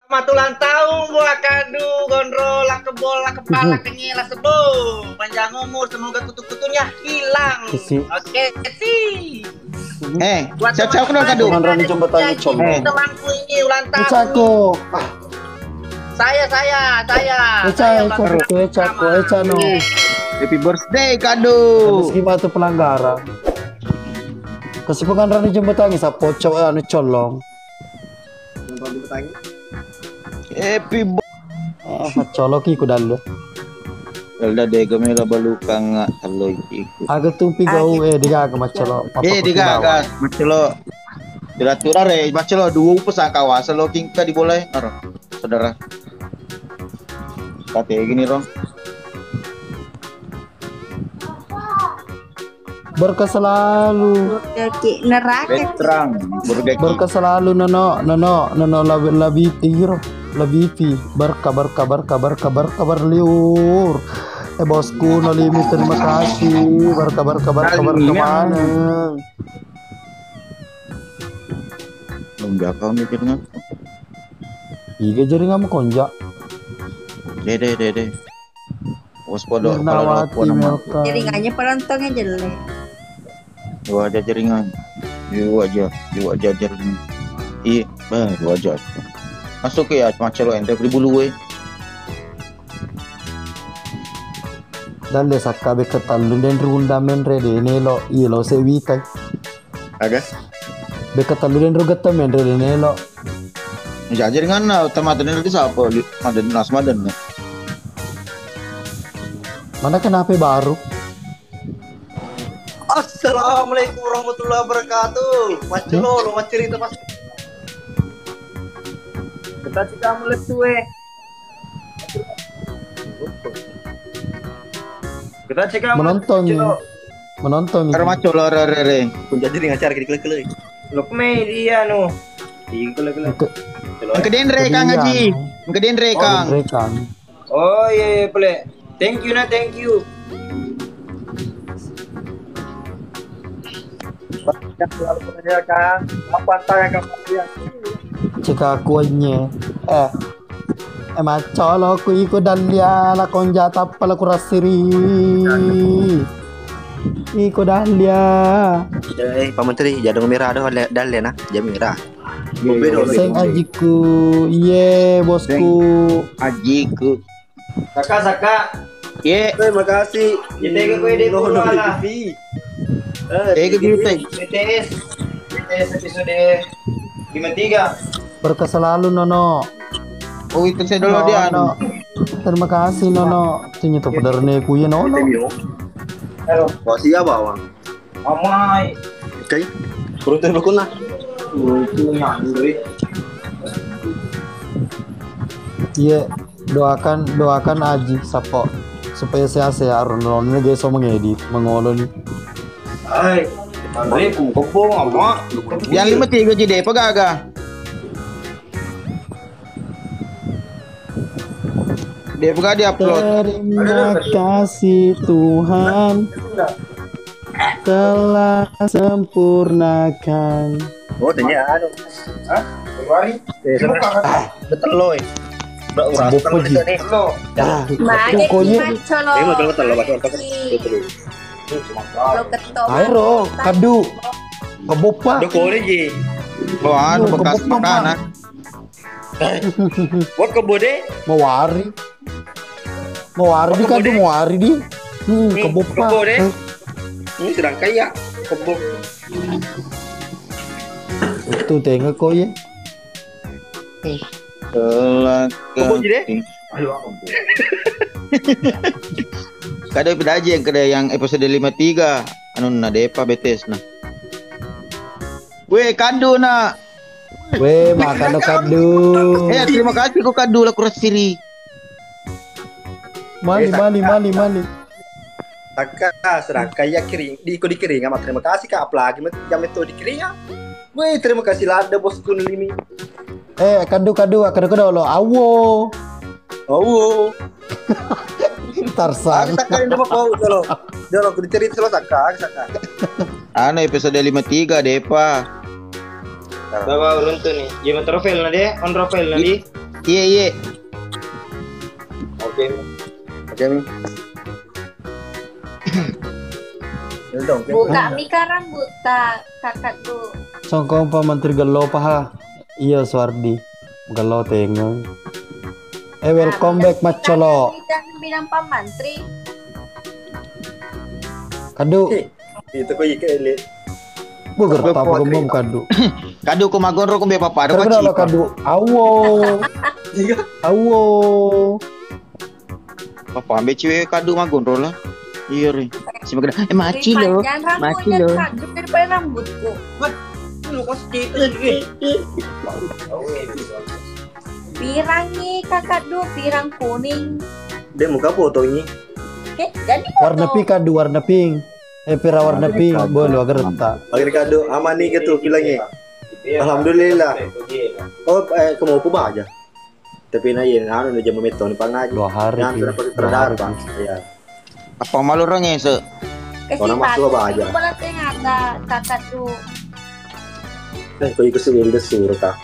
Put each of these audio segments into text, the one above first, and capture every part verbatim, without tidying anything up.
Selamat ulang tahun, Buah Kadu, Gondro, Lakebol, Lakepala, Kengela, Sebo. Panjang umur, semoga kutu-kutunya hilang. Isi. Oke, sih. Eh, siap-siap kenal Kadu. Teman Rani Jembetan Icom. Eh. Temanku ini ulang tahun. Ecaku. Saya, saya, saya. Eca, Eca, Eca, Eca, no. Happy birthday, Kadu. Habis gimana tuh pelanggaran? Kesibukan Rani Jembetan ini, siapa cowok anu colong? Happy bo- Ah, maccoloki ku dalle. Elda dega mela balukang tello iku. Aga tu pigau, eh, digaga maccolo. Eh, digaga maccolo. Dilaturare maccolo dua upa sakawasa lo kingka di bola, eh. Aro, saudara. Kate gini, Ro. Berkah selalu. Burger King neraka. Betrang, Burger King. Berkah selalu, Nono, Nono, Nono, labi, labi, iro, labipi. Berkah, berkah, berkah, berkah, berkah berliur. Eh, bosku, no limit, terima kasih. Berkah, berkah, berkah, berkah maneng. Enggak, kau mikir ngapa? Iga jaringan konja. Deh, deh, deh, deh. Waspodo, kalau Mirnawati, telepon sama Melka. Jaringannya penontonnya jelek. Dua aja jaringan. Dua aja, dua aja jaringan. Iya, bah, dua aja. Masuk ya, macam lo ente beli bulu, eh. Dan desa kabe ketalun dan runda menre de nelo, iya lo sewitai. Aga? Beka tellu denro getta menre de nelo. Jajar nganna, tamata denro di sapa? Maden, nas maden. Mana kenapa baru? Assalamualaikum warahmatullahi wabarakatuh. Macam lo, lo macam cerita pas. Kita sih kamu lesu, eh. Kita cek kamu. Menonton. Menonton. Karo macam lo, re, re, re. Kun jadi dengan cara klik, klik, klik. Lo kemai dia, no. Iya, klik, klik. Engke denre, Kang Haji. Engke denre, Kang. Oh, iya, iya, pele. Thank you, nah, thank you. Apa tangan kamu? Cek aku aja. Eh. Eh, maccolo ku iko dallia la konja tappa la kurasiri. Iko dallia. Eh, Pak Menteri, jadong merah doh, dallia na, jamira. Seng ajiku, iye bosku. Ajiku. Saka, saka. Ye. Terima kasih. Kita ke kue deh. Tega gitu. B T S. B T S episode lima tiga. Berkah selalu, Nono. Oh, itu saya dulu dia, Nono. Terima kasih, Nono. Ternyata bener nih, kuya, Nono. Halo. Wah, siapa, Bang? Amai. Oke. Perut terbuka, nah. Perut nyandri. Iya, doakan, doakan Aji Sapo supaya sehat-sehat. Ron-ron ini guys, so mengedit, mengolon. Hai, Andre, ku kebong, ama. Yang lima tiga jadi apa gaga? Dia buka, dia upload. Terima kasih Tuhan telah sempurnakan. Oh, tanya anu. Hah? Februari? Eh, betul loh. Udah urus. Betul nih. Ah, mage kok, ya? Ini mah betul, betul, betul. Lo ketok. Aero, kadu. Keboppa. Udah kore ji. Oh, anu bekas makanan. Wah, kebo de? Mawari. Mawari di kadu, mawari di. Hmm, kebo pa. Kebo de? Ini sedang kaya kebo. Itu tengok kok ya. Kebo ji de? Ayo, aku. Kada pedaji yang kada yang episode lima tiga. Anu na depa betes na. Weh, kadu na. Weh, makan lo kadu. Eh, terima kasih ko kadu la kurasiri. Mali, eh, mali, mali, mali. Takka, sedangkan ya kiring, di, ko dikiring, amat terima kasih, Kak. Apalagi met-, jam itu dikiring, ya. Weh, terima kasih lada, bosku, limi. Eh, kadu, kadu, kadu, kadu lo. Awo. Awo. Tarsan. Aku tak kali nama kau, jolo. Jolo, aku dicerita selo saka, saka. Anu, episode lima tiga, depa. Bawa uruntu nih. Jema trofel na de, on trofel na di. Iye, iye. Oke. Oke, Mi. Buka mi karang buta kakak tu. Songkong Pak Menteri Gello paha. Iya, Suwardi. Gello tengeng. Eh, welcome back, Maccolo. Bidang, bidang Pak Menteri. Kadu. Eh, itu ko ike ele. Buger apa gemom kadu. Kadu ko magonro ko be papa. Kadu. Awo. Awo. Papa ambil ciwe kadu magonro lah. Iya, Ri. Si magana, eh, maci lo. Maci lo. Kadu daripada rambutku. Wah, lu kos kita lagi. Pirangi kakak du, pirang kuning. Dia muka fotonya. Eh, jadi warna pink kadu, warna pink. Eh, pira warna pink, boleh agar tak. Agar kadu, aman nih gitu bilangnya. Alhamdulillah. Oh, eh, kamu apa aja? Tapi na iya, anu, na jama metto ni pangaji. Dua hari. Yang sudah pakai terhadap, Pak. Iya. Apa malu orang ese? Orang masuk apa aja? Bola tengah ada kakak tu. Eh, kau ikut sih, ikut suruh, Kak.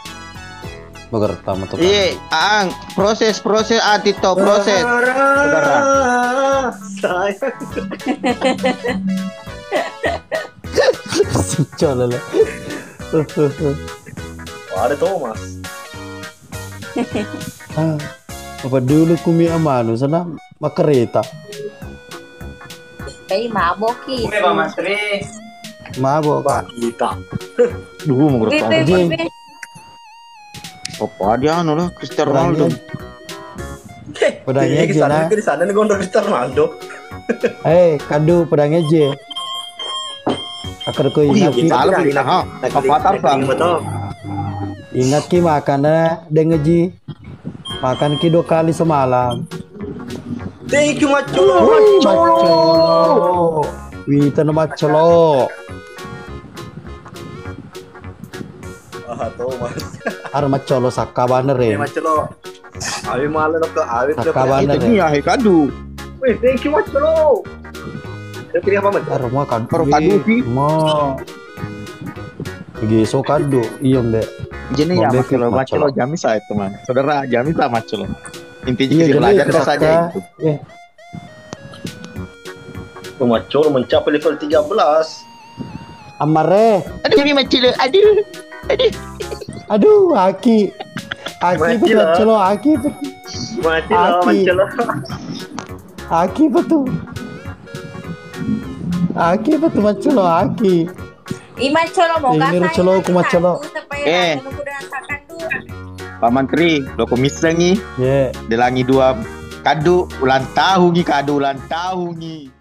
Begerta metu. Iya, Ang, proses, proses, ah, Tito, proses. Saudara. Sayang. Sicola lah. Wah, ada Thomas. Ah, apa dulu kumi amanu sana makereta. Kai mabok ki. Oke, Bang Masri. Mabok, Pak. Kita. Duh, mau Wih, wih, wih, wih. Apa dia anu lah, Cristiano Ronaldo. Pedangnya aja, nah. Di sana nih gondok Cristiano Ronaldo. Eh, kadu pedangnya aja. Akar ko ingat ki. Salah sih, ha. Apa Tarzan? Ingat ki makana dengeji. Makan ki dua kali semalam. Thank you, Maccolo. Wih, Maccolo. Wih, tena Maccolo. Ah, Thomas. Ar Maccolo sakka baner, eh. Maccolo. Awi malah ke awi sakka baner. Ini ya, he kadu. Wih, thank you, Maccolo. Ada pilih apa, Maccolo? Ar mau kadu. Baru kadu, Pi. Ma. Geso kadu, iya, Mbak. Jadi ya, Maccolo, Maccolo, jami saya, teman. Saudara, jami saya, Maccolo. Intinya iya, belajar saja itu. Eh. Maccolo mencapai level tiga belas. Amare. Aduh, ini Maccolo. Aduh. Aduh. Aduh, aki. Aki betul, Maccolo, aki betul. Maccolo, Maccolo. Aki betul. Aki betul, Maccolo, aki. Ima colo mo. Ini colo, kuma colo. Eh. Pak Menteri, lo ko missengi. Ye. Delangi dua kadu ulang tahun ni, kadu ulang tahun ni.